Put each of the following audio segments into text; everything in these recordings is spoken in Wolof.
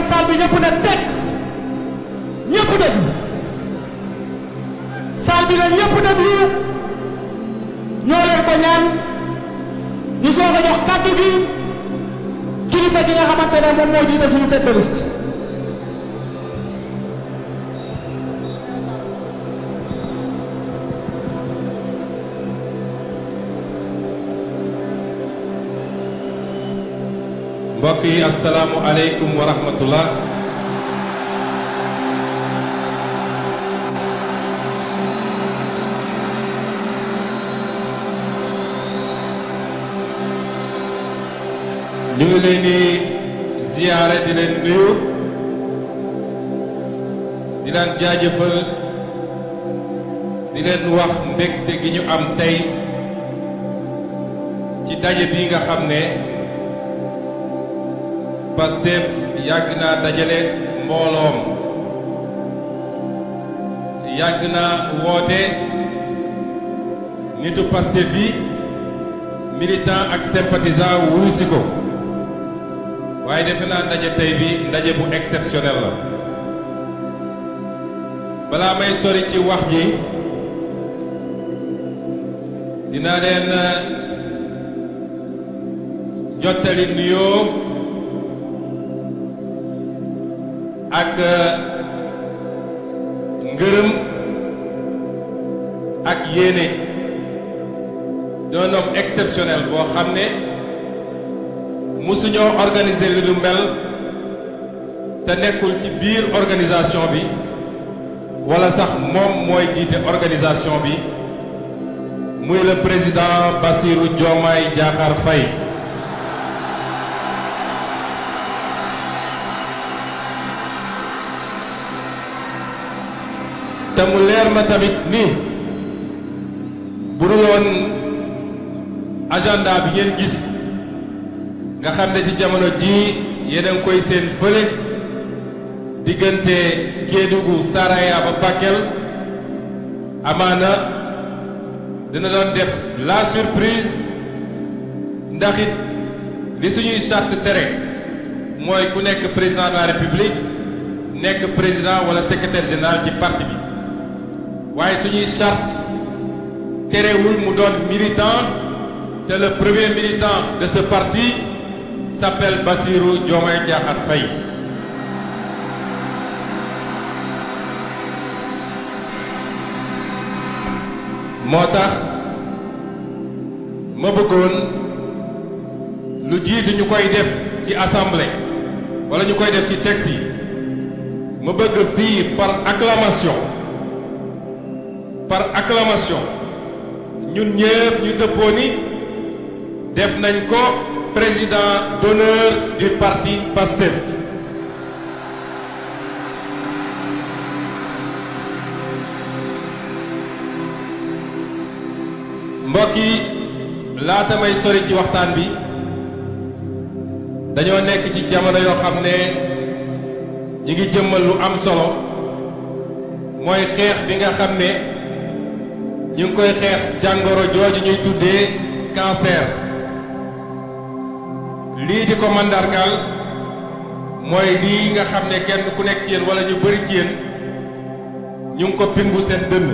salle bi ñëpp ne tekk ñëpp déglu salle bi ne ñëpp déglu ñoo leen ko ñaan ñu soog a jox kàddu gi kilifa gi nga xamante ne moom moo jiite suñu tête de liste. mbokk yi asalaamu aleykum wa rahmatullah. ñu ngi leen di ziyaare di leen nuyu di leen jaajëfal di leen wax mbégte gi ñu am tey ci daje bi nga xam ne Pastef yàgg naa dajale mbooloom yàgg naa woote nitu Pastef yi militant ak sympathisant wuyu si ko waaye defe naa ndaje tey bi ndaje bu exceptionnel la. balaa may sori ci wax ji dinaa leen jottali nuyoo ak ngërëm ak yéene d'un homme exceptionnel boo xam ne musuñoo organiser lu mel te nekkul ci biir organisation bi wala sax moom mooy jiite organisation bi muy le président Bassirou Diomaye Diakhar Faye. te mu leer ma tamit ni bu dul woon agenda bi ngeen gis nga xam ne ci jamono jii yéen a ngi koy seen fële diggante Kédougou Saraya ba Bakel amaana dina doon def la surprise ndax it li suñuy charte tere mooy ku nekk président de la république nekk président wala secrétaire général ci parti bi waaye suñuy charte terewul mu doon militant te le premier militant de ce parti s'appelle Bassirou Diomaye Diakhar Faye. moo tax ma bëggoon lu jiitu ñu koy def ci assemblée wala ñu koy def ci texte yi ma bëgg fii par acclamation ñun ñëpp ñu dëppoo ni def nañ ko président d'honneur du parti PASTEF. mbokk yi laata may sori ci waxtaan bi dañoo nekk ci jamono yoo xam ne ñi ngi jëmmal lu am solo mooy xeex bi nga xam ne ñu ngi koy xeex jàngoro jooju ñuy tuddee cancer. lii di ko mandargaal mooy lii nga xam ne kenn ku nekk ci yéen wala ñu bari ci yéen ñu ngi ko pingu seen dënn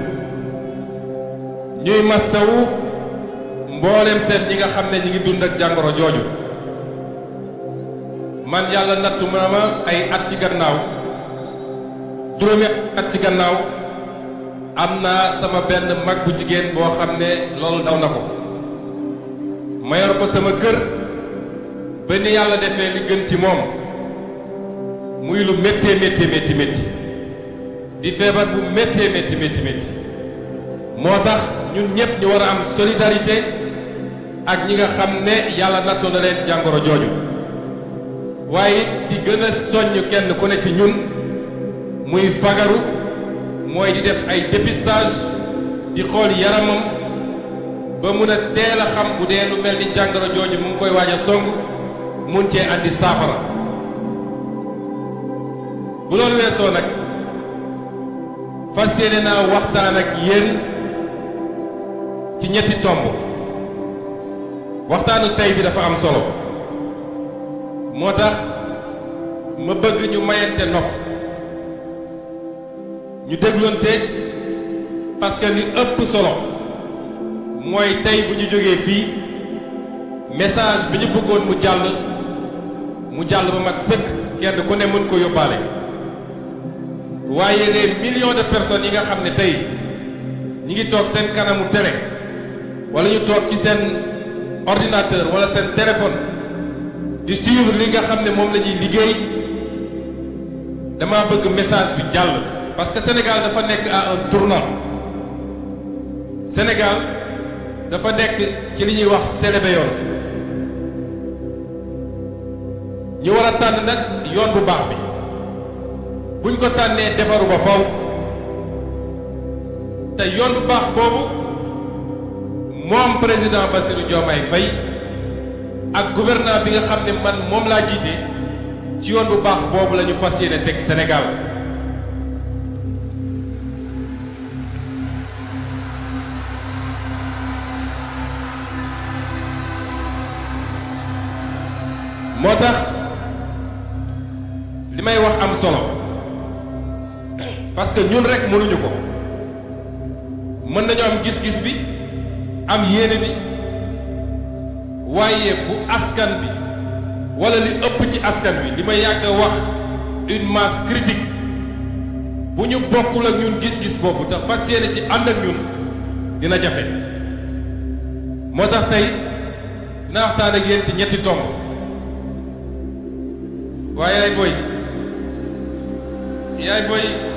ñuy massawu mboolem seen ñi nga xam ne ñi ngi dund ak jàngoro jooju. man yàlla nattu ma ay at ci gannaaw juróomi at ci gannaaw am naa sama benn mag bu jigéen boo xam ne loolu daw na ko ma yor ko sama kër ba ni yàlla defee li gën ci moom muy lu méttee métti di feebar bu méttee métti moo tax ñun ñëpp ñu war a am solidarité ak ñi nga xam ne yàlla nattoo na leen jàngoro jooju waaye di gën a soññ kenn ku ne ci ñun muy fagaru mooy di def ay dépistage di xool yaramam ba mun a teel a xam bu dee lu mel ni jàngoro jooju mu ngi koy waaj a song mun cee andi saafara. bu loolu weesoo nag fas yéene naa waxtaan ak yéen ci ñetti tomb. waxtaanu tey bi dafa am solo moo tax ma bëgg ñu mayante nopp ñu déglonte parce que li ëpp solo mooy tey bu ñu jógee fii message bi ñu bëggoon mu jàll ba mat sëkk kenn ku ne mën ko yóbbaale waaye les millions de personnes yi nga xam ne tey ñi ngi toog seen kanamu télé wala ñu toog ci seen ordinateur wala seen téléphone di suivre li nga xam ne moom la ñuy liggéey dama bëgg message bi jàll parce que Sénégal dafa nekk à un tournant Sénégal dafa nekk ci li ñuy wax selebe yoon ñu war a tànn nag yoon bu baax bi buñ ko tànnee defaru ba faw te yoon bu baax boobu moom président Bassirou Diomaye Faye ak gouvernement bi nga xam ne man moom laa jiite ci yoon bu baax boobu la ñu fas yéene teg Sénégal moo tax li may wax am solo parce que ñun rek mënuñu ko mën nañu am gis-gis bi am yéene bi waaye bu askan bi wala li ëpp ci askan bi li may yàgg wax une masse critique bu ñu bokkul ak ñun gis-gis boobu te fas yéene ci ànd ak ñun dina jafe moo tax tey dina waxtaan ak yéen ci ñetti tomb waaye yaay boy